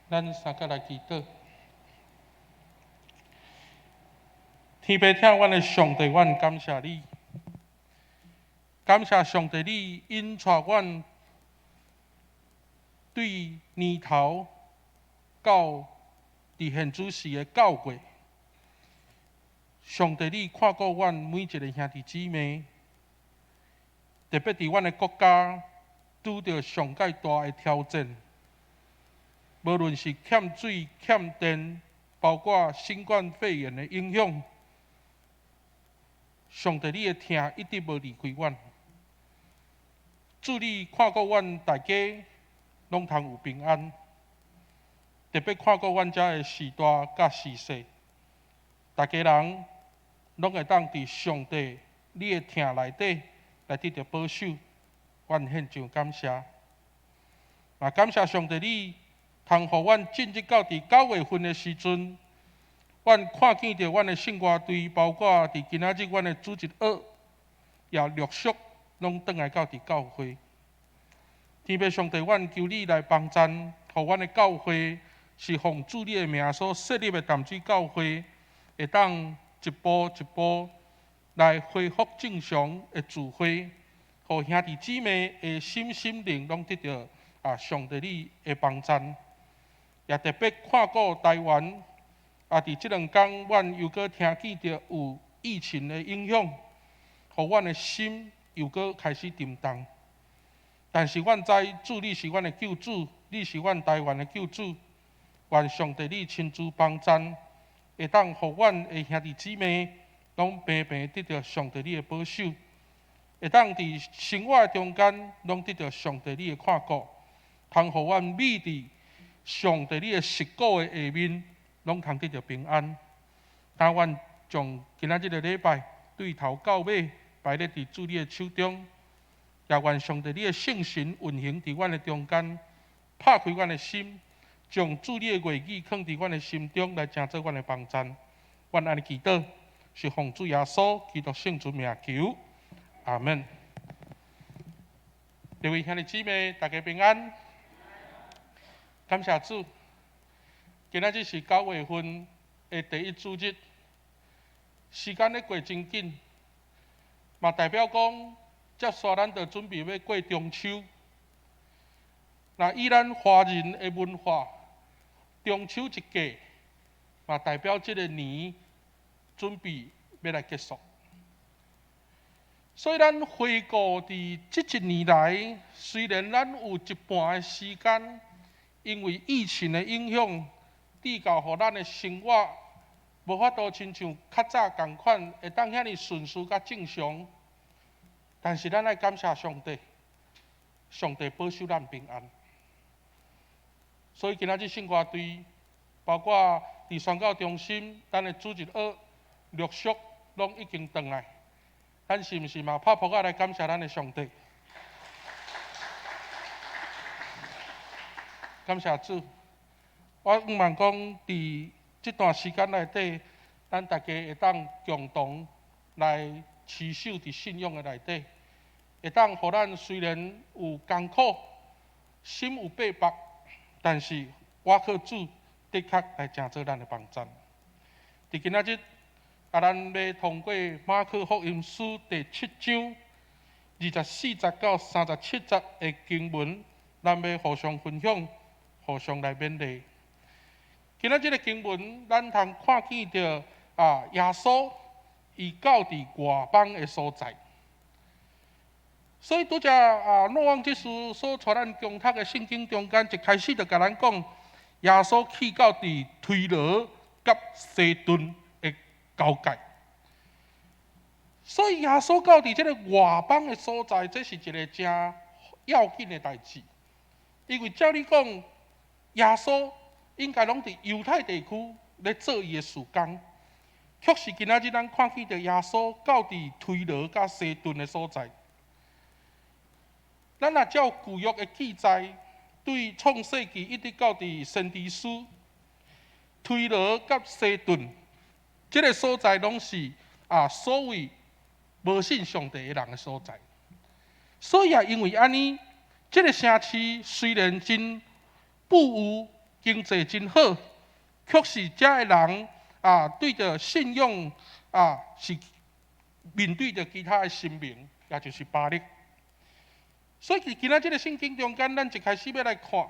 咱三個來祈禱。天父疼阮的上帝，阮感謝你，感謝上帝，你引帶阮對年頭到佇現主時的9月。上帝，你看顧阮每一个兄弟姊妹，特別佇阮的國家拄著上蓋大的挑戰，無論是欠水、欠電，包括新冠肺炎的影響，上帝，你的疼一直無離開阮。主，你看顧阮大家攏通有平安，特別看顧阮遮的序大佮序細，逐家人攏會當佇上帝你的疼內底來得著保守，阮獻上感謝。嘛感謝上帝，你通予阮進入到佇9月份的時陣，阮看見著阮的聖歌隊，包括佇今仔日阮的主日學，也陸續攏轉來到佇教會。天父上帝，阮求你來幫贊，予阮的教會是奉主你的名所設立的淡水教會，會當一步一步來恢復正常的聚會，予兄弟姊妹的心心靈攏得著上帝你的幫贊。也特別看顧台灣，佇這兩工，阮又閣聽見著有疫情的影響，予阮的心又閣開始沉重。但是阮知主你是阮的救主，你是阮台灣的救主，願上帝你親自幫贊，會當予阮的兄弟姊妹攏平平得著上帝你的保守，會當佇生活的中間攏得著上帝你的看顧，通予阮覕佇上帝你的實膏的下面，攏通得著平安。但阮將今仔這个禮拜對頭到尾擺咧佇主你的手中，也願上帝你的聖神運行佇阮的中間，拍開阮的心，將主你的話語囥佇阮的心中，來成做阮的幫贊。阮按呢祈禱，是奉主耶穌基督聖尊名求，阿門。各位兄弟姊妹，大家平安。感謝主，今仔日是9月份的第一主日，時間咧過真緊，嘛代表講，接紲咱就準備欲過中秋。若以咱華人的文化，中秋一過，嘛代表這个年準備欲來結束。所以咱回顧佇這一年來，雖然咱有一半的時間，因為疫情的影響，致到予咱的生活無法度親像較早仝款，會當遐爾順遂佮正常。但是咱愛感謝上帝，上帝保守咱平安。所以今仔日聖歌隊，包括佇宣教中心，咱的主日學陸續攏已經轉來。咱是毋是嘛拍噗仔來感謝咱的上帝？感謝主，我向望講，佇這段時間內底，咱大家會當共同來持守佇信仰的內底，會當予咱雖然有艱苦，心有百縛，但是倚靠主的確來成做咱的幫贊。佇今仔日，咱欲通過馬可福音書第七章24節到37節的經文，咱欲互相分享，互相來勉勵。今仔這个經文，咱通看見著耶穌伊到佇外邦的所在。所以拄才諾望執事所帶咱共讀的聖經中間，一開始就共咱講，耶穌去到佇推羅佮西頓的交界。所以耶穌到佇這个外邦的所在，這是一个誠要緊的代誌。因為照理講，耶穌應該攏佇猶太地區咧做伊的事工，卻是今仔日咱看見著耶穌到佇推羅佮西頓的所在。咱若照舊約的記載，對創世記一直到佇先知書，推羅佮西頓這个所在攏是所謂無信上帝的人的所在。所以啊，因為按呢，這个城市雖然真富有，經濟真好，卻是遮的人啊，對著信仰啊，是面對著其他的神明，也就是巴力。所以佇今仔這个聖經中間，咱一開始欲來看，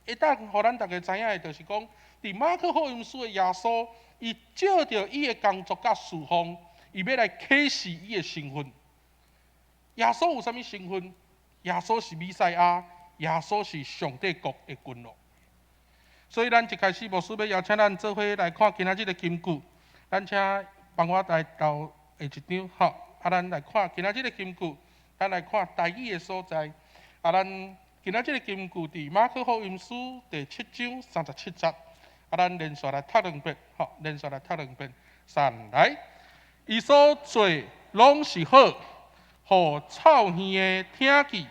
會當予咱逐家知影的，就是講，佇馬可福音書的耶穌，伊借著伊的工作佮事奉，伊欲來啟示伊的身份。耶穌有啥物身份？耶穌是彌賽亞，耶穌是上帝國的君王。所以，咱一開始牧師欲邀請咱做伙來看今仔這个金句，咱請幫我來投下一張，吼，啊，咱來看今仔這个金句，咱來看台語的所在。啊，咱今仔這个金句佇馬可福音書第七章三十七節。啊，咱連續來讀兩遍，吼，連續來讀兩遍。三來，伊所做攏是好，予臭耳的聽見，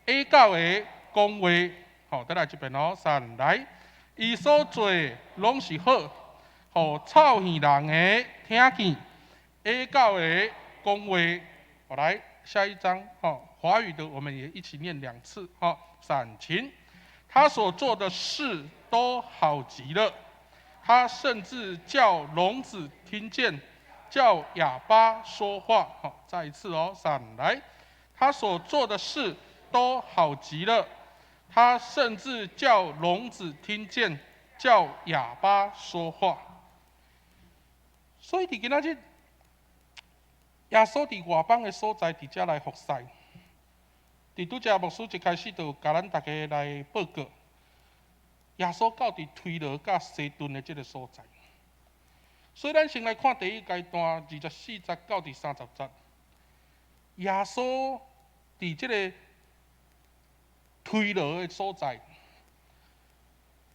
啞狗的講話。好，再來一遍哦。三來，伊所做攏是好，予臭耳人的聽見，啞狗的講話。好，來下一張，吼，華語的我們也一起念兩次，吼，三請。他所做的事都好極了，他甚至叫聾子聽見，叫啞巴說話。好，再一次哦，三來。他所做的事都好極了，他甚至叫聾子聽見，叫啞巴說話。所以佇今仔日，耶穌佇外邦的所在，佇遮來服侍。佇拄才牧師一開始就共咱逐家來報告，耶穌到佇推羅佮西頓的這个所在。所以咱先來看第一階段，24節到佇30節。耶穌佇這个推羅的所在，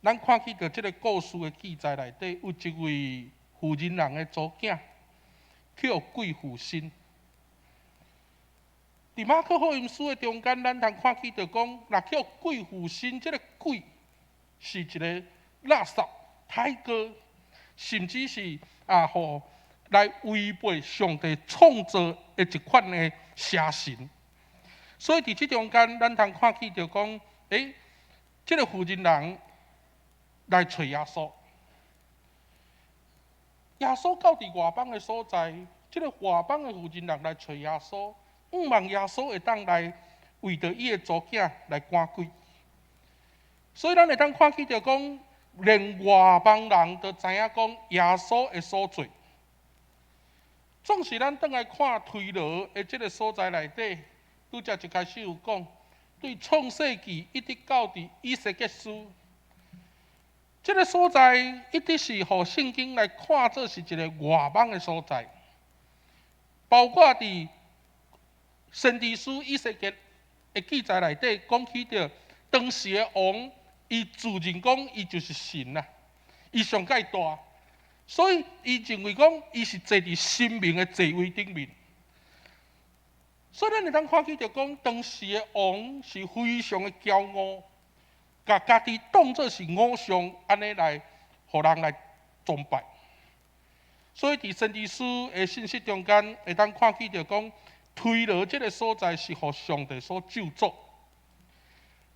咱看起著這个故事的記載內底，有一位婦人人的查某囝，去予鬼附身。佇馬可福音書的中間，咱通看起著講，若去予鬼附身，這个鬼是一个垃圾、歹哥，甚至是啊，予來違背上帝創造的一款的邪神。所以佇這中間，咱通看起著講，這个婦人人來揣耶穌，耶穌到佇外邦的所在，這个外邦的婦人人來揣耶穌，向望耶穌會當來為著伊的查某囝來趕鬼。所以咱會當看起著講，連外邦人都知影講耶穌的所做。總是咱轉來看推羅的這个所在內底，拄才一開始有講，對創世紀一直到佇以西結書，這个所在一直是予聖經來看做是一个外邦的所在，包括佇先知書以西結的記載內底講起著當時的王，伊自認講伊就是神啊，伊上蓋大，所以伊認為講伊是坐佇神明的座位頂面。所以咱會當看起著講，當時的王是非常的驕傲，共家己當做是偶像，按呢來予人來崇拜。所以佇先知書的信息中間，會當看起著講，推羅這个所在是予上帝所咒詛。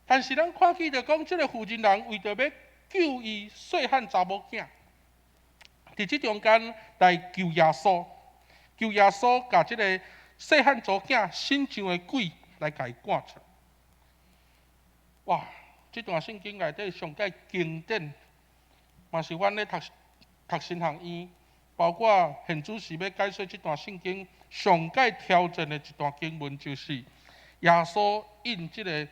但是咱看起著講，這个婦人人為著欲救伊細漢查某囝，佇這中間來求耶穌，求耶穌共這个細漢查某囝身上的鬼來共伊趕出來。哇！這段聖經內底上蓋經典，嘛是阮咧讀讀神學院，包括現主時欲解說這段聖經上蓋挑戰的一段經文，就是耶穌應這个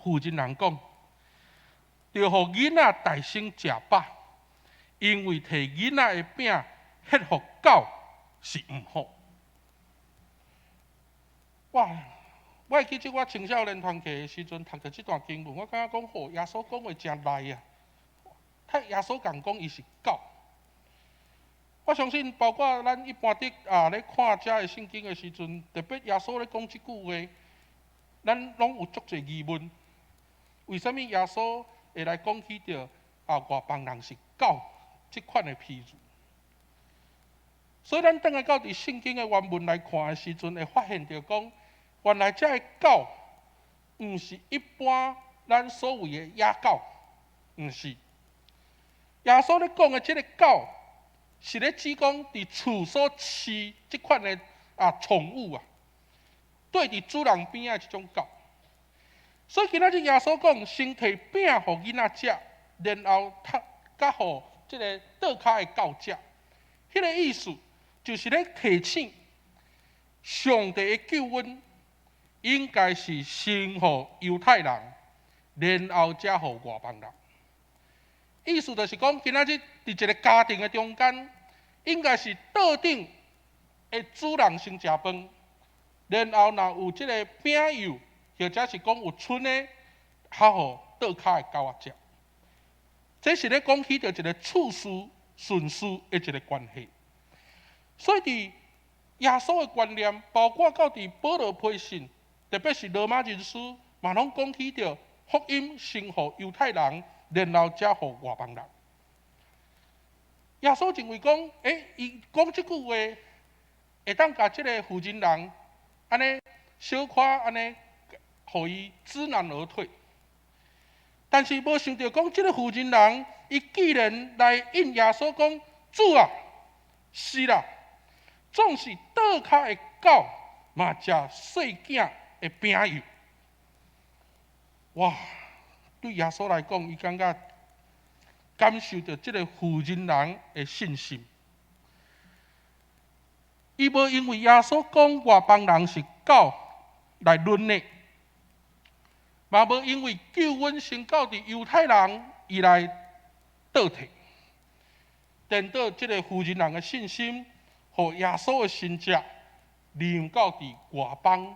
婦人人講，著予囡仔大聲食飽，因為提囡仔的餅獻予狗是毋好。哇！我會記得我青少年團契的時陣讀著這段經文，我感覺講，吼，耶穌講話誠厲啊！他耶穌共講伊是狗。我相信，包括咱一般佇啊咧看遮的聖經的時陣，特別耶穌咧講這句話，咱攏有足濟疑問。為啥物耶穌會來講起著啊外邦人是狗這款的譬喻？所以咱轉來到佇聖經的原文來看的時陣，會發現著講，原來這个狗毋是一般咱所謂的野狗。毋是，耶穌咧講的這个狗，是咧指講佇厝所飼這款的寵物啊，綴佇主人邊仔這種狗。所以今仔日耶穌講，先提餅予囡仔食，然後才予這个桌跤的狗食。彼个意思就是咧提醒，上帝的救恩應該是先予猶太人，然後才予外邦人。意思就是講，今仔日佇一个家庭的中間，應該是桌頂的主人先食飯，然後若有這个餅幼，或者是講有賰的，較予桌跤的狗仔食。這是咧講起著一个次序順序的一个關係。所以佇耶穌的觀念，包括到佇保羅批信，特別是羅馬人書，嘛攏講起著福音先予猶太人，然後才予外邦人。耶穌認為講，伊講這句話，會當共這个婦人人按呢小可按呢，予伊知難而退。但是無想著講，這个婦人人，伊既然來應耶穌講，主啊，是啦，總是桌跤的狗嘛食細囝的餅幼。哇！對耶穌來講，伊感覺感受著這个婦人人的信心。伊無因為耶穌講外邦人是狗來論的，嘛無因為救恩先到佇猶太人，伊來倒退。顛倒這个婦人人的信心，予耶穌的神蹟臨到佇外邦，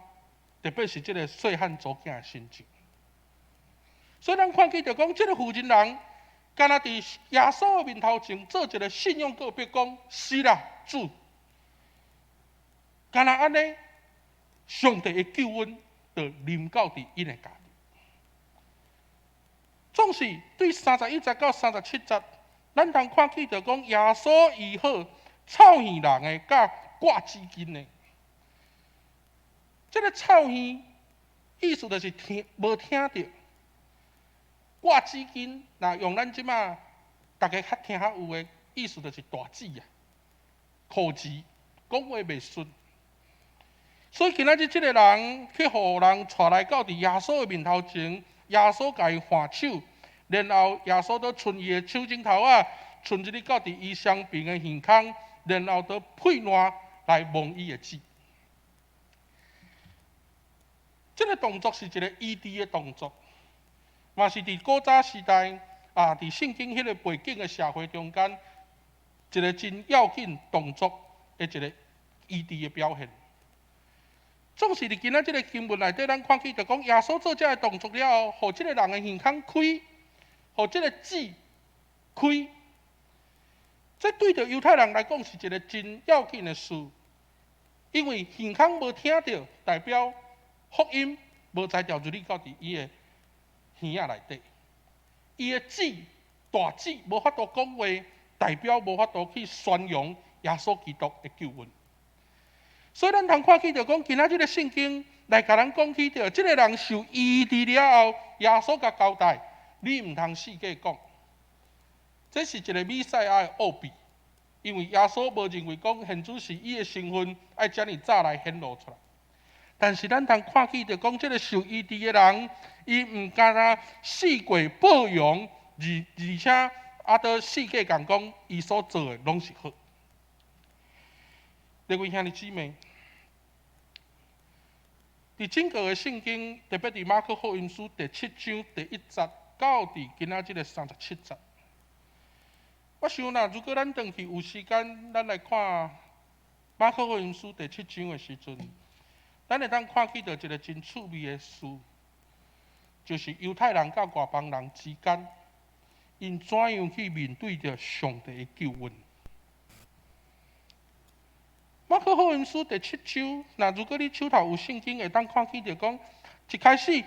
特別是這个細漢查某囝的身上。所以咱看見著講，這个婦人人，敢若佇耶穌的面頭前做一个信仰告白，講是啦，主，敢若按呢，上帝的救恩就臨到佇𪜶的家庭。總是對31節到37節，咱通看見著講，耶穌醫好臭耳人的，佮掛舌筋的。這个臭耳意思就是聽無聽著。掛舌筋，若用咱這馬逐家較聽較有的意思，就是大舌啊，口舌講話袂順。所以今仔日這个人去予人帶來到佇耶穌的面頭前，耶穌共伊按手，然後耶穌就伸伊的手指頭仔，伸入去到佇伊傷病的耳孔，然後就屁瀾來摸伊的舌。這个動作是一个醫治的動作，嘛是佇古早時代啊，佇聖經彼个背景的社會中間，一个真要緊動作的一个醫治的表現。總是佇今仔這个經文內底，咱看見就講耶穌做這个動作了後，予這个人的耳孔開，予這个舌開。這對著猶太人來講是一个真要緊的事，因為耳孔無聽著，代表福音無才調入去到佇伊的耳仔內底，伊的舌大舌無法度講話，代表無法度去宣揚耶穌基督的救恩。所以咱通看見著講，今仔這个聖經來共咱講起著，這个人受醫治了後，耶穌共交代，你毋通四界講。這是一个彌賽亞的奧秘，因為耶穌無認為講現主是伊的身份愛遮爾早來顯露出來。但是咱通看見著講，這个受醫治的人，伊毋敢若四界報揚，而且閣四界共講，伊所做的攏是好。各位兄弟姊妹，佇整個的聖經，特別佇馬可福音書第七章第一節到佇今仔這个37節，我想若如果咱轉去有時間，咱來看馬可福音書第七章的時陣，咱會當看見著一个真趣味的事，就是猶太人佮外邦人之間，𪜶怎樣去面對著上帝的救恩。馬可福音書第七章，若如果你手頭有聖經，會當看見著講，一開始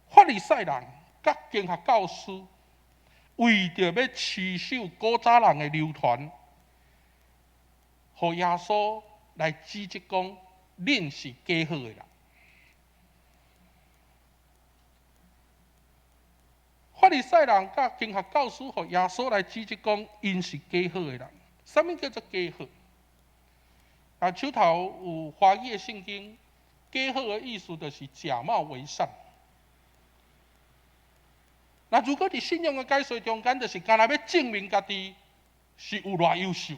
法利賽人佮經學教師，為著欲持守古早人的流傳，予耶穌來指責講，恁是假好的人。法利賽人佮經學教師，予耶穌來指責講，𪜶是假好的人。啥物叫做假好？啊，手頭有華語的聖經，假好的意思就是假冒為善。那如果佇信仰的解說中間，就是干焦欲證明家己是有偌優秀。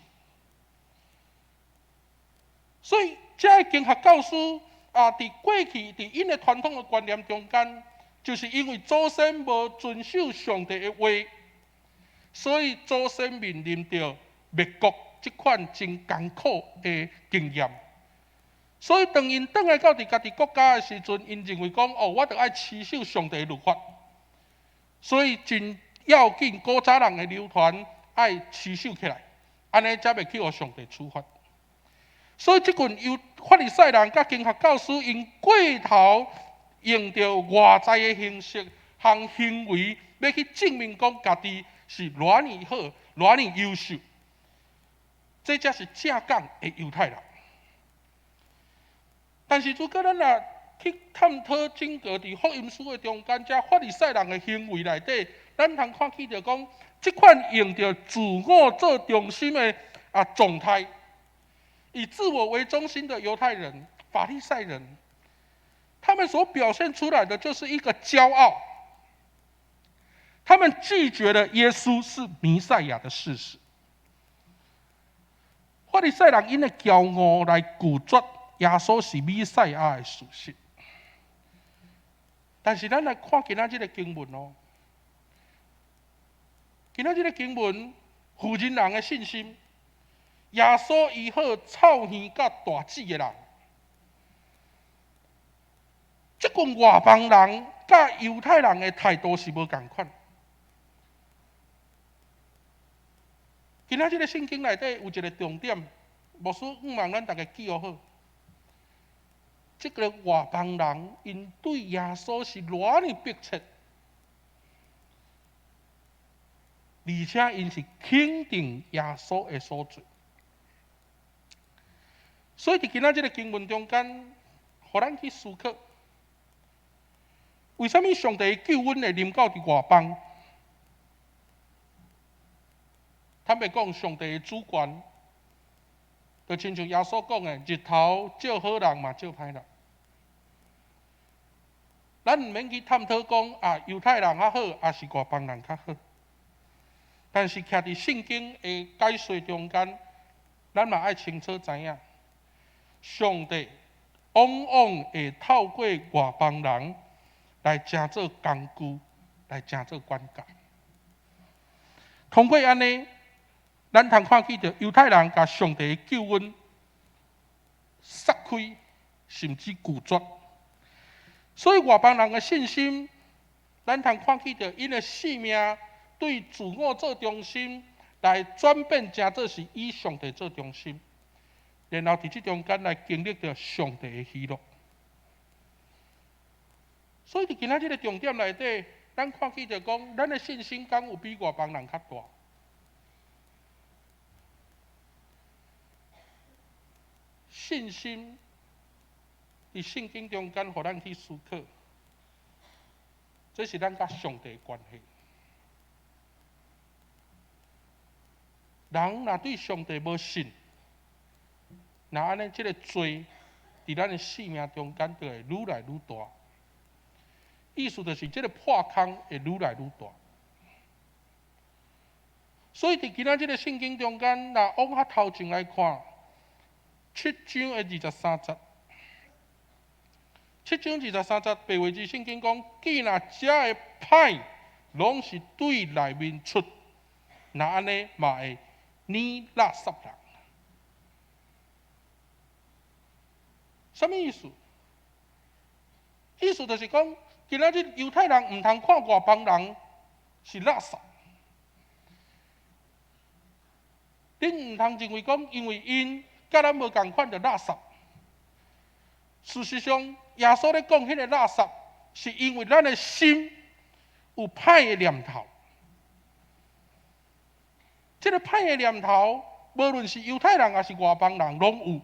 所以，這个經學教師啊，佇過去佇𪜶的傳統的觀念中間，就是因為祖先無遵守上帝的話，所以祖先面臨著滅國這款真艱苦的經驗。所以當𪜶轉來到佇家己國家的時陣，𪜶認為講哦，我著愛持守上帝的律法，所以真要緊古早人的流傳愛持守起來，按呢才袂去予上帝處罰。所以這群猶法利賽人佮經學教師，𪜶過頭用著外在的形式和行為，欲去證明講家己是偌爾好、偌爾優秀。這才是正港的猶太人。但是如果咱若去探討整個佇福音書的中間，這法利賽人的行為內底，咱通看見著講，這款用著自我做中心的狀態，以自我為中心的猶太人、法利賽人，他們所表現出來的就是一個驕傲。他們拒絕了耶穌是彌賽亞的事實。法利賽人𪜶的驕傲來拒絕耶穌是彌賽亞的事實。但是咱來看今仔這個經文哦，今仔這個經文，婦人人的信心，耶穌醫好臭耳佮大舌的人，這群外邦人佮猶太人的態度是無仝款。今仔這個聖經內底有一個重點，牧師向望咱逐家記予好。這個外邦人，𪜶對耶穌是偌爾迫切，而且𪜶是肯定耶穌的所做。所以佇今仔這個經文中間，予咱去思考，為啥物上帝救恩會臨到佇外邦？坦白講，上帝的主權，就親像耶穌講的，日頭照好人嘛，照歹人。咱毋免去探討講啊，猶太人較好，抑是外邦人較好。但是，徛佇聖經的解說中間，咱嘛愛清楚知影，上帝往往會透過外邦人來成做工具，來成做管家。通過按呢，咱通看見著猶太人共上帝的救恩撒開，甚至拒絕。所以外邦人的信心，咱通看見著𪜶的生命對自我做中心，來轉變成做是以上帝做中心，然後佇這中間來經歷著上帝的喜樂。所以佇今仔這个重點內底，咱看見著講，咱的信心敢有比外邦人較大？信心佇聖經中間，予咱去思考，這是咱佮上帝的關係。人若對上帝無信，若按呢，這个罪佇咱的生命中間就會愈來愈大。意思就是這个破空會愈來愈大。所以佇今仔這个聖經中間，若往較頭前來看，七章的二十三節，七章二十三節，白話字聖經講：既若這个歹，攏是對內面出，若按呢嘛會攆垃圾人。啥物意思？意思就是講，今仔日猶太人毋通看外邦人是垃圾，恁毋通認為講，因為𪜶佮咱無仝款就垃圾。事實上，耶穌咧講彼个垃圾，是因為咱的心有歹的念頭。這个歹的念頭，無論是猶太人抑是外邦人，攏有。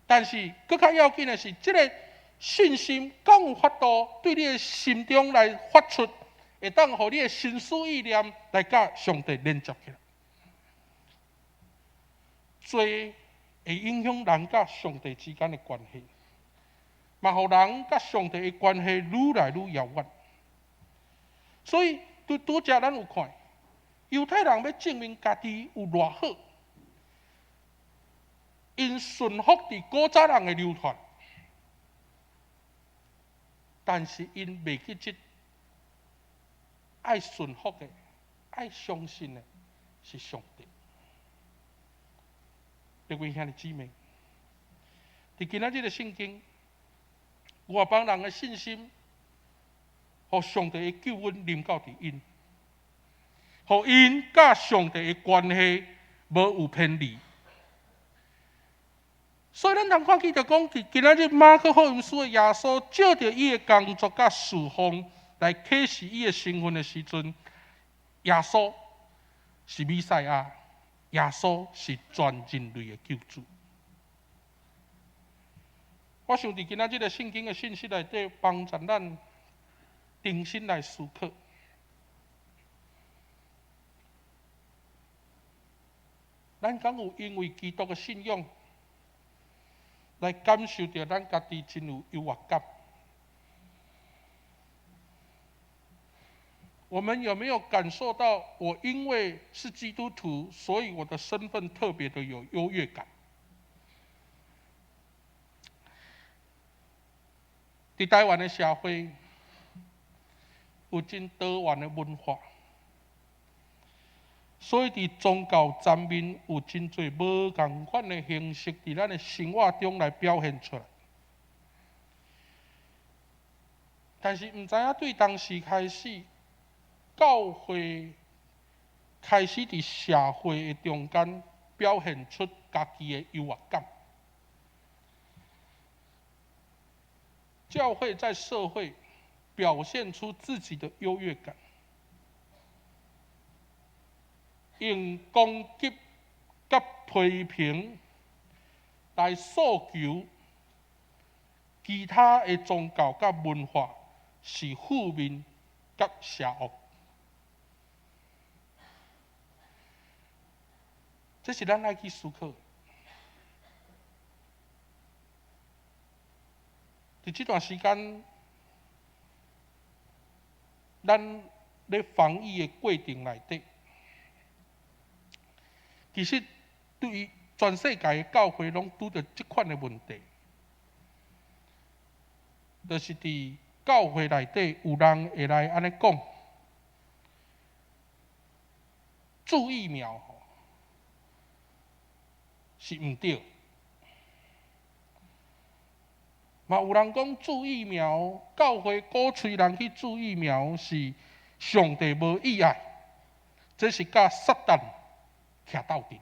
但是，閣較要緊的是，這个信心敢有法度對你的心中來發出會當予你的心思意念來佮上帝連接起來。罪會影響人佮上帝之間的關係，嘛予人佮上帝的關係愈來愈遙遠。所以，對拄才咱有看，猶太人欲證明家己有偌好，𪜶順服佇古早人的流傳，但是𪜶袂記得愛順服的、愛相信的是上帝。各位兄弟姊妹，佇今仔日的聖經，外邦人的信心，予上帝的救恩臨到佇𪜶，予𪜶佮上帝的關係無有偏離。所以咱通看見著講，佇今仔日馬可福音書的耶穌，借著伊的工作佮侍奉來啟示伊的身份的時陣，耶穌是彌賽亞，耶穌是全人類的救主。我想佇今仔日的聖經的信息內底，幫助咱重新來思考。咱敢有因為基督的信仰來感受著咱家己真有優越感？我們有沒有感受到，我因為是基督徒，所以我的身份特別的有優越感？佇台灣的社會，有真多元的文化，所以佇宗教層面有真濟無仝款的形式，佇咱的生活中來表現出來。但是毋知影對當時開始，教會開始佇社會的中間表現出家己的優越感。教會在社會表現出自己的優越感，用攻擊佮批評來訴求其他的宗教佮文化是負面佮邪惡。這是咱愛去思考的。佇這段時間，咱咧防疫的過程內底，其實對於全世界的教會攏拄著這款的問題，就是佇教會內底有人會來按呢講，注疫苗吼是毋對。嘛有人講注疫苗，教會鼓吹人去注疫苗是上帝無意愛，這是佮撒旦徛鬥陣。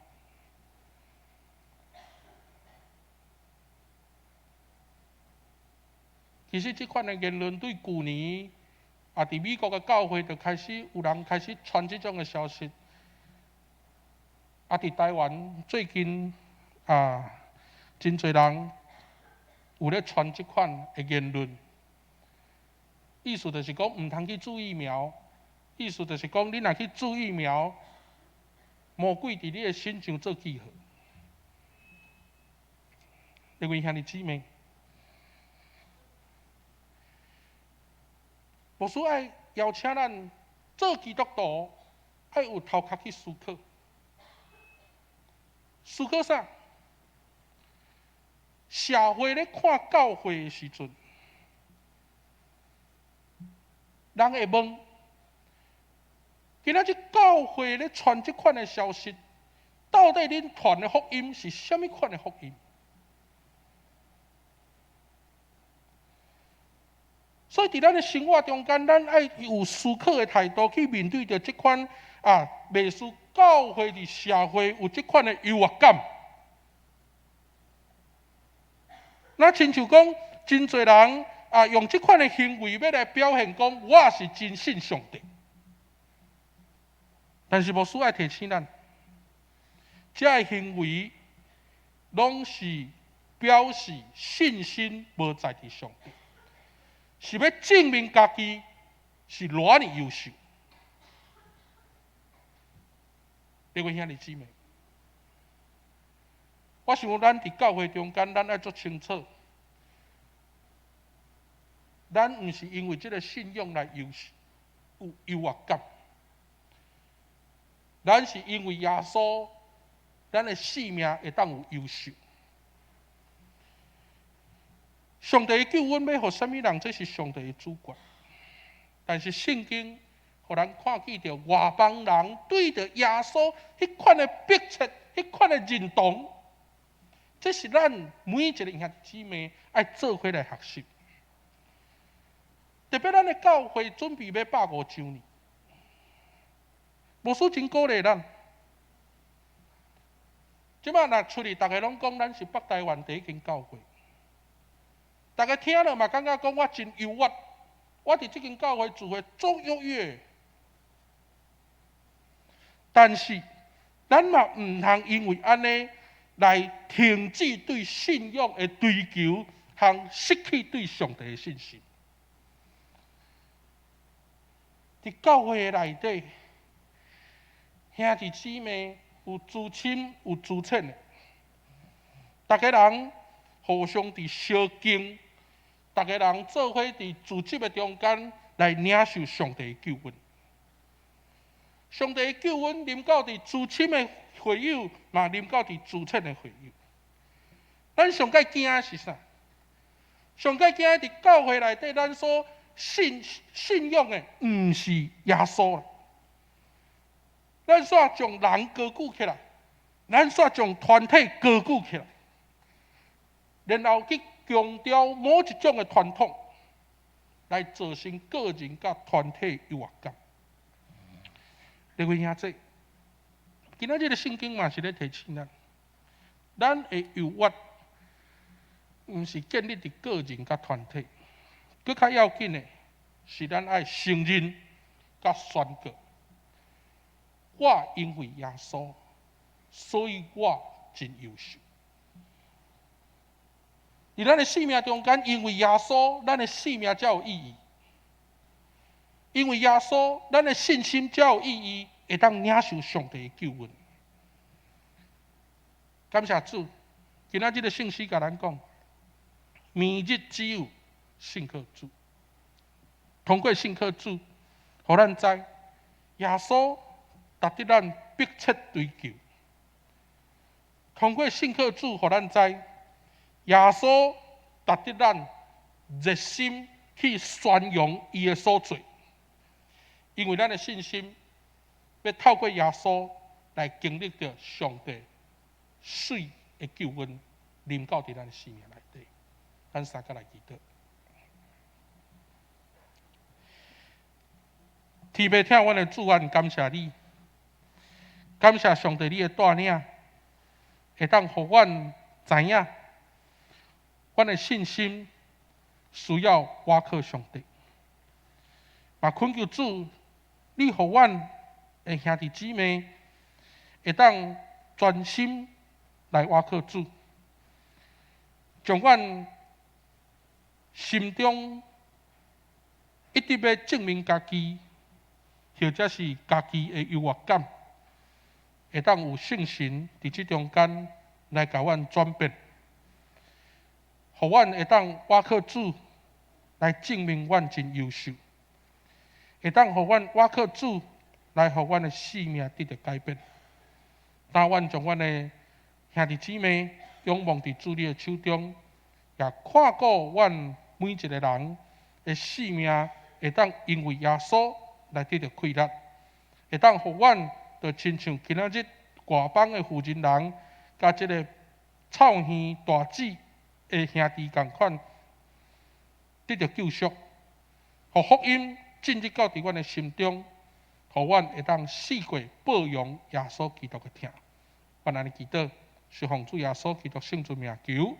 其實這款的言論對舊年，也佇美國的教會就開始有人開始傳這種的消息。佇台灣最近啊，真濟人有咧傳這款的言論，意思就是講毋通去注疫苗，意思就是講你若去注疫苗，魔鬼佇你的身上做記號。各位兄弟姊妹，牧師愛邀請咱做基督徒，愛有頭殼去思考，思考啥？社會咧看教會的時陣，人會問：今仔日教會咧傳這款的消息，到底恁傳的福音是啥物款的福音？所以，佇咱的生活中間，咱愛有思考的態度去面對著這款啊，袂輸教會佇社會有這款的優越感。那親像講，真濟人啊，用這款的行為欲來表現講，我是真信上帝。但是牧師愛提醒咱，這个行為攏是表示信心無在佇上帝，是欲證明家己是偌爾優秀。各位兄弟姊妹，我想咱佇教會中間，咱愛足清楚，咱毋是因為這个信仰來優秀，有優越感，咱是因為耶穌，咱的生命會當有優秀。上帝的救恩欲予啥物人，這是上帝的主權。但是聖經予咱看見著外邦人對著耶穌彼款的迫切、彼款的認同，這是咱每一个兄弟姊妹愛做伙來學習。特別咱的教會準備欲150週年，牧師真鼓勵咱。這擺若出去，逐家攏講咱是北台灣第一間教會，逐家聽了嘛感覺講我真優越，我佇這間教會做伙足優越。但是，咱嘛毋通因為按呢來停止對信仰的追求，和失去對上帝的信心。佇教會的內底，兄弟姊妹有資深有資淺的，逐家人互相佇相敬，逐家人做伙佇組織的中間來領受上帝的救恩。上帝的救恩臨到佇資深的會友，嘛臨到佇資淺的會友。咱上蓋驚的是啥？上蓋驚佇教會內底，咱所信仰的毋是耶穌。咱煞將人高舉起來，咱煞將團體高舉起來，然後去強調某一種的傳統，來造成個人佮團體優越感。各位兄弟，今仔日的聖經嘛是咧提醒咱，咱的優越毋是建立佇個人佮團體，閣較要緊的是咱愛承認佮宣告，我因為耶穌，所以我真優秀。佇咱的生命中間，因為耶穌，咱的生命才有意義。因為耶穌，咱的信心才有意義，會當領受上帝的救恩。感謝主，今仔日的聖詩共咱講，明日只有信靠主。通過信靠主，予咱知耶穌值得咱迫切追求。通過信靠主，予咱知耶穌值得咱熱心去宣揚伊的所做。因為咱的信心，欲透過耶穌來經歷著上帝媠的救恩，臨到佇咱的生命內底。咱三個來祈禱。天父疼阮的主，阮感謝你，感謝上帝你的帶領，會當予阮知影，阮的信心需要倚靠上帝。嘛懇求主，你予阮的兄弟姊妹會當專心來倚靠主，將阮心中一直欲證明家己，或者是家己的優越感，會當有聖神佇這中間來共阮轉變，予阮會當倚靠主來證明阮真優秀，會當予阮倚靠主來予阮的生命得著改變。當阮將阮的兄弟姊妹仰望佇主你的手中，也看顧阮每一个人的生命會當因為耶穌來得著氣力，會當予阮就親像今仔日外邦的婦人人，佮這个臭耳大姊的兄弟仝款，得著救贖，予福音進入到佇阮的心中，予阮會當四界報揚耶穌基督的疼。阮按呢祈禱，是奉主耶穌基督聖尊名求。